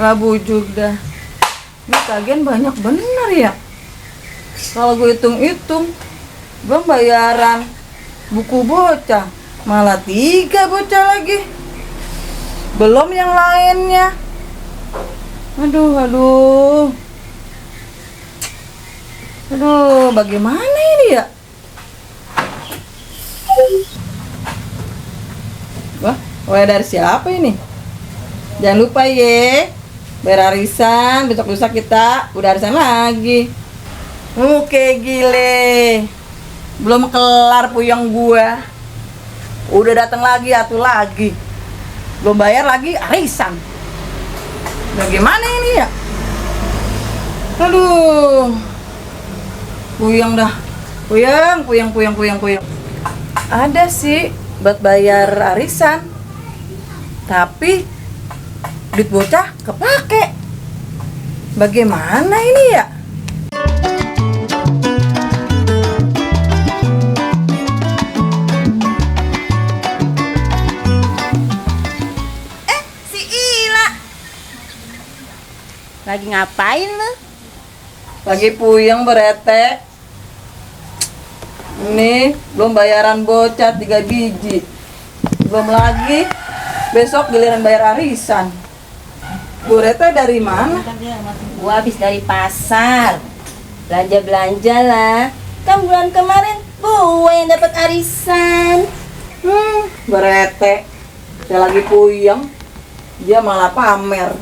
Rabu juga. Ini tagihan banyak bener ya. Kalau gue hitung-hitung, belum bayaran buku bocah, malah 3 bocah lagi. Belum yang lainnya. Aduh. Bagaimana ini ya? Wah, dari siapa ini? Jangan lupa ye, bayar arisan, besok lusa kita udah arisan lagi. Oke gile, belum kelar puyeng gua, udah datang lagi lagi, belum bayar lagi arisan. Bagaimana ini ya? Aduh, puyeng dah, puyeng. Ada sih buat bayar arisan, tapi duit bocah kepake. Bagaimana ini ya? Si Ila lagi ngapain lu? Lagi puyeng berete. Ini belum bayaran bocah 3 biji. Belum lagi besok giliran bayar arisan. Bu Rete dari mana? Gua habis dari pasar. Belanja lah. Kan bulan kemarin gua yang dapat arisan. Bu Rete, saya lagi puyeng. Dia malah pamer.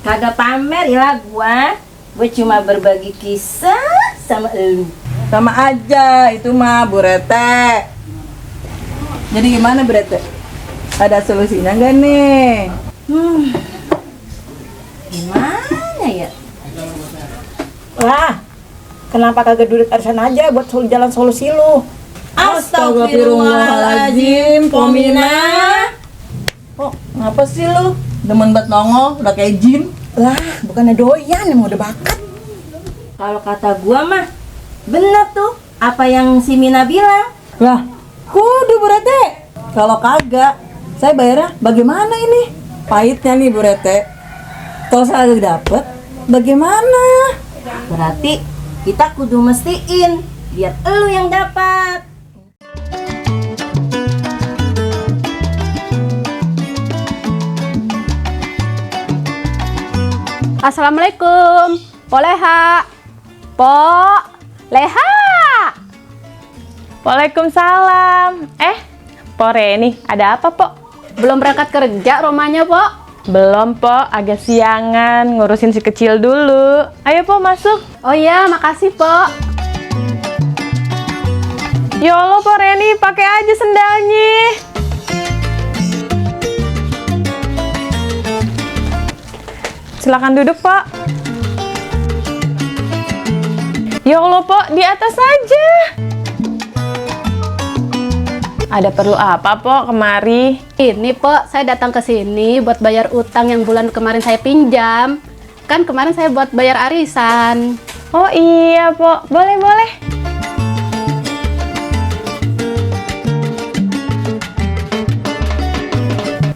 Kagak pamer ya gua. Gua cuma berbagi kisah sama elu. Sama aja itu mah Bu Rete. Jadi gimana Bu Rete? Ada solusinya nggak nih? Gimana ya? Lah, kenapa kagak duit arisan aja buat jalan solusi lu? Astagfirullahaladzim, Pomina. Oh, ngapa sih lu? Demen banget nongol, udah kayak jin. Lah, bukannya doyan, emang udah bakat. Kalau kata gua mah bener tuh apa yang si Mina bilang. Lah, kudu Bu Rete. Kalau kagak, saya bayarnya bagaimana ini? Pahitnya nih Bu Rete. Kalau saya dapet, bagaimana? Berarti kita kudu mestiin biar elu yang dapat. Assalamualaikum, Po Leha. Po Leha. Waalaikumsalam. Po Reni, ada apa, Po? Belum berangkat kerja rumahnya, Po? Belum, Po. Agak siangan, ngurusin si kecil dulu. Ayo, Po, masuk. Oh iya, makasih, Po. Ya Allah, Po Reni, pakai aja sendalnya. Silakan duduk, Pak. Ya Allah, Pak, di atas saja. Ada perlu apa, Pak, kemari? Ini, Pak, saya datang ke sini buat bayar utang yang bulan kemarin saya pinjam. Kan kemarin saya buat bayar arisan. Oh iya, Pak. Boleh.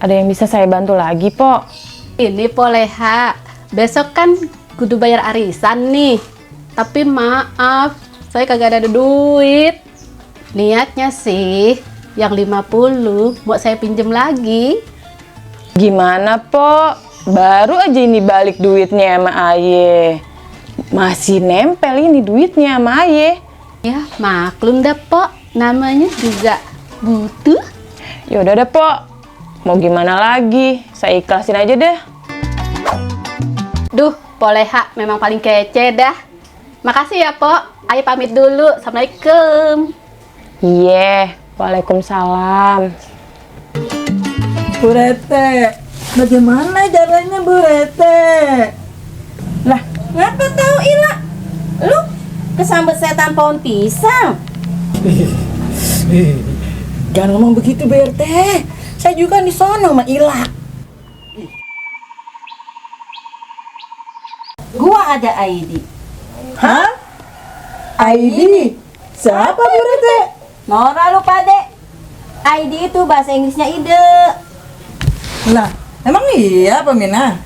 Ada yang bisa saya bantu lagi, Pak? Ini, Po Leha, besok kan kudu bayar arisan nih. Tapi maaf, saya kagak ada duit. Niatnya sih, yang 50 mau saya pinjem lagi. Gimana, Po? Baru aja ini balik duitnya sama Aye. Masih nempel ini duitnya sama Aye. Ya, maklum dah, Po. Namanya juga butuh. Yaudah deh, Po. Mau gimana lagi? Saya ikhlasin aja deh. Duh, Po Leha memang paling kece dah. Makasih ya, Po. Ayo pamit dulu. Assalamualaikum. Iya, waalaikumsalam. Bu Rete, bagaimana caranya Bu Rete? Lah, ngapa tahu Ila? Lu kesambet setan pohon pisang. Jangan ngomong begitu, BRT. Saya juga di sono sama Ila. Gua ada ID. Hah? ID? Siapa Bu Rete? Nora lu pade. ID itu bahasa Inggrisnya ide. Lah, emang iya Pak Mina?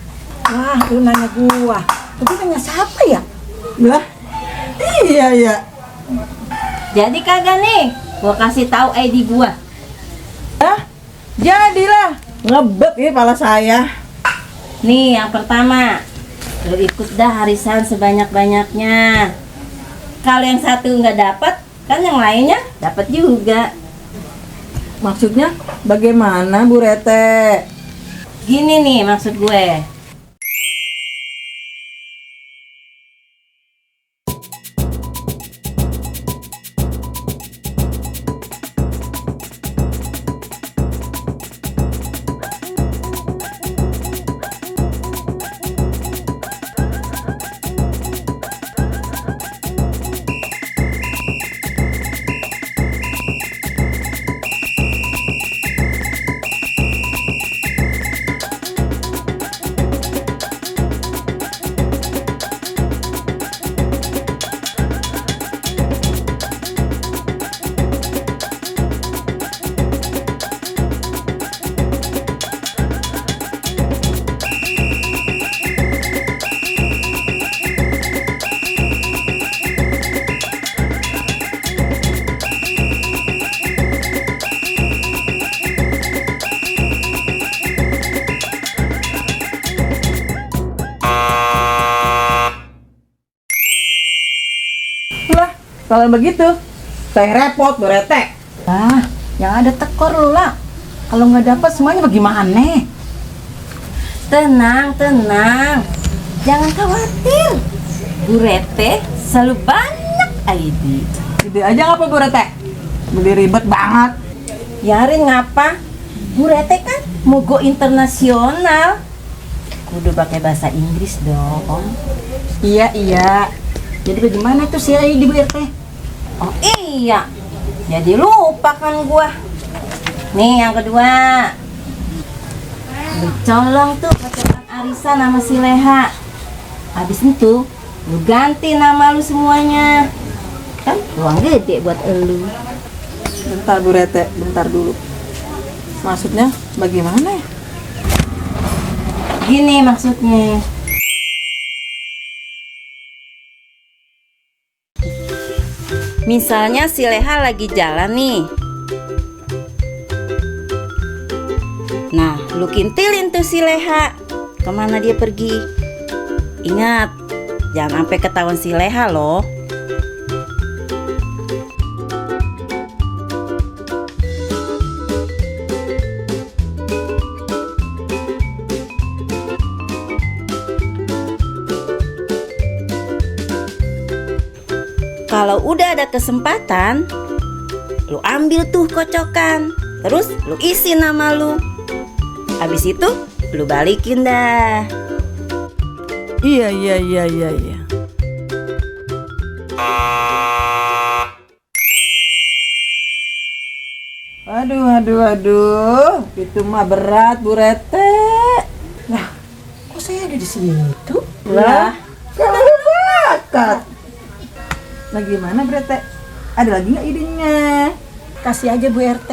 Wah, lu nanya gua. Tapi nanya siapa ya? Lah, iya ya. Jadi kagak nih? Gua kasih tahu ID gua. Hah? Jadilah. Ngebet ini kepala saya. Nih, yang pertama, lu ikut dah arisan sebanyak-banyaknya. Kalau yang satu nggak dapat, kan yang lainnya dapat juga. Maksudnya bagaimana Bu Rete? Gini nih maksud gue. Lah, kalau begitu saya repot Bu Rete. Ah, yang ada tekor lu lah. Kalau nggak dapat semuanya bagaimana? Tenang, tenang. Jangan khawatir. Bu Rete selalu banyak ID. Ide aja ngapa Bu Rete? Beli ribet banget. Yarin ngapa? Bu Rete kan mau go internasional. Kudu pakai bahasa Inggris dong. Iya. Jadi bagaimana tuh si ID Bu RT? Oh iya. Jadi lupa kan gua. Nih yang kedua. Lu colong tuh kocokan arisan nama si Leha. Habis itu lu ganti nama lu semuanya. Kan uang gede buat elu. Bentar Bu Rete, bentar dulu. Maksudnya bagaimana ya? Gini maksudnya. Misalnya si Leha lagi jalan nih. Nah, lu kintilin tuh si Leha. Kemana dia pergi? Ingat, jangan sampai ketahuan si Leha loh. Kalau udah ada kesempatan, lu ambil tuh kocokan, terus lu isi nama lu. Habis itu lu balikin dah. Iya. Aduh. Itu mah berat Bu Rete. Nah, kok saya ada di situ? Lah, kan ada bakat. Nah gimana Bu Rete? Ada lagi nggak idenya? Kasih aja Bu RT.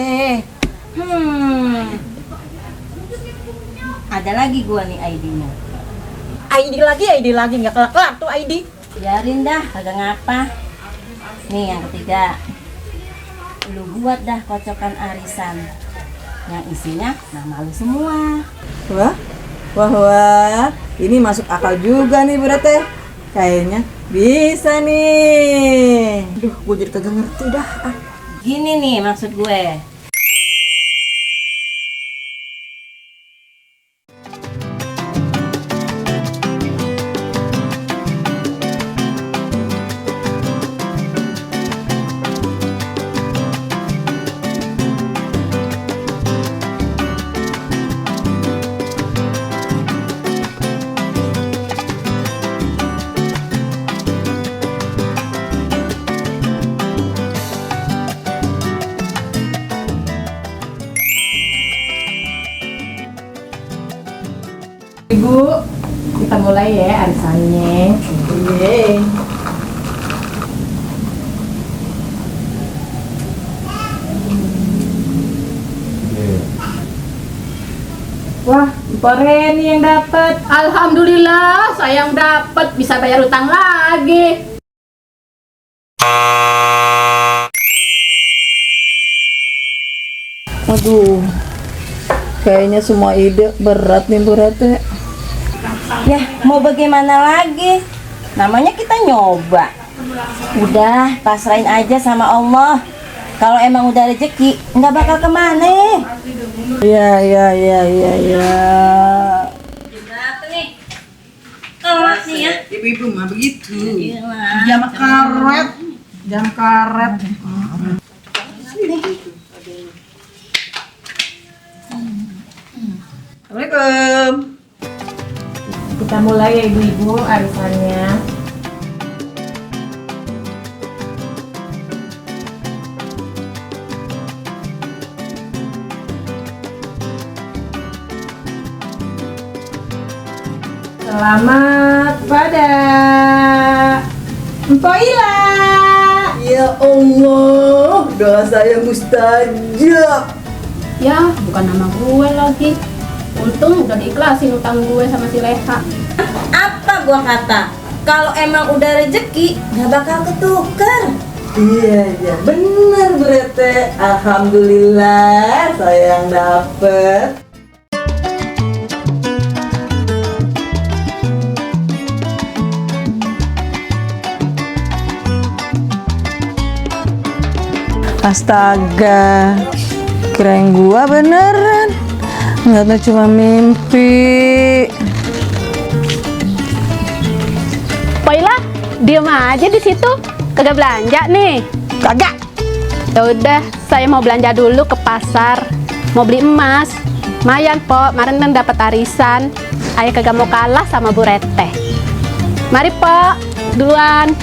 Ada lagi gua nih ID-nya. ID lagi nggak kelar tuh ID. Biarin dah, kagak ngapa. Nih yang ketiga. Lu buat dah kocokan arisan. Yang isinya nama lu semua. Wah. Ini masuk akal juga nih Bu Rete. Kayaknya bisa nih. Duh, gue jadi kagak ngerti dah. Gini nih maksud gue. Ibu, kita mulai ya arisannya. Yeay. Wah, Mpok Reni yang dapat. Alhamdulillah, saya yang dapat bisa bayar utang lagi. Aduh, kayaknya semua ide berat nih Bu Rete. Ya, mau bagaimana lagi? Namanya kita nyoba. Udah, pasrahin aja sama Allah. Kalau emang udah rezeki, nggak bakal kemana. Ya. Berapa nih? Kelas nih ya. Ibu-ibu mah begitu. Jam karet. Jam karet. Assalamualaikum. Kita mulai ya ibu-ibu arisannya. Selamat pada Mpok Ila. Ya Allah, doa saya mustajab. Ya, bukan nama gue lagi. Untung udah diikhlasin utang gue sama si Leha. Apa gua kata? Kalau emang udah rezeki, nggak bakal ketukar. Iya, benar Bu Rete. Alhamdulillah saya yang dapet. Astaga, kirain gua beneran. Nggak tahu cuma mimpi. Poila, diem aja di situ. Kagak belanja nih. Kagak. Ya udah, saya mau belanja dulu ke pasar. Mau beli emas. Mayan, Po. Kemarin kan dapat arisan. Ayah kagak mau kalah sama Bu Rete. Mari, Po. Duluan.